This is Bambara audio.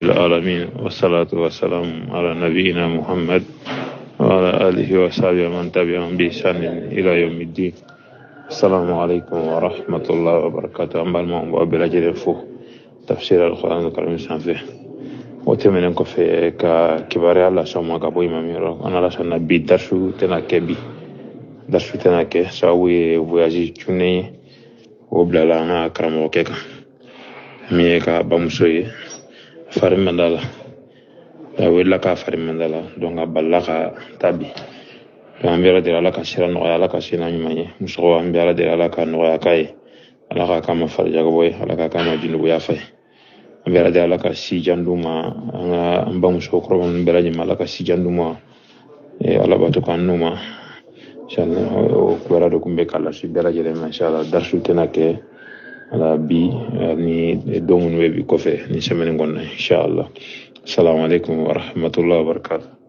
العالمين والصلاة والسلام على نبينا محمد وعلى آله وصحبه ومن تبعهم بإحسان إلى يوم الدين. السلام عليكم ورحمة الله وبركاته. An balimaw, b'aw bɛɛ lajɛlen fo tafsir al-Quran al-Karim sanfɛ. O tɛmɛnen kɔfɛ, ka kibaruya las'aw ma ka bɔ imam yɔrɔ, an ala sɔnna, bi darisu tɛna kɛ. Bi darisu tɛna kɛ, sababu ye voyage cunnen ye, o bilala an ka karamɔgɔkɛ kan, min ye ka bamuso ye, fari man d'a la. A wulila k'a fari man d'a la, donc a balila ka taa bi. Donc an bɛ Ala deli, Ala ka sira nɔgɔya, Ala ka sira ɲuman ye. Musokɔrɔba, an bɛ Ala deli, Ala ka nɔgɔya k'a ye, Ala k'a k'a ma farijakabɔ ye, Ala k'a k'a ma junubuya fɛ. An bɛ Ala deli, Ala ka si jan d'u ma. An ka an bamuso kɔrɔba ninnu bɛɛ lajɛlen ma, Ala ka si jan d'u ma, Ala b'a to k'an n'u ma. Inshallah, o kibaruya de tun bɛ k'a lase bɛɛ lajɛlen ma. Inshallah, darisu tɛna kɛ ala bi ni don minnu bɛ bi kɔfɛ ni semaine kɔnɔna, inshallah. Assalamu alaikum wa rahmatullahi wa barakatuh.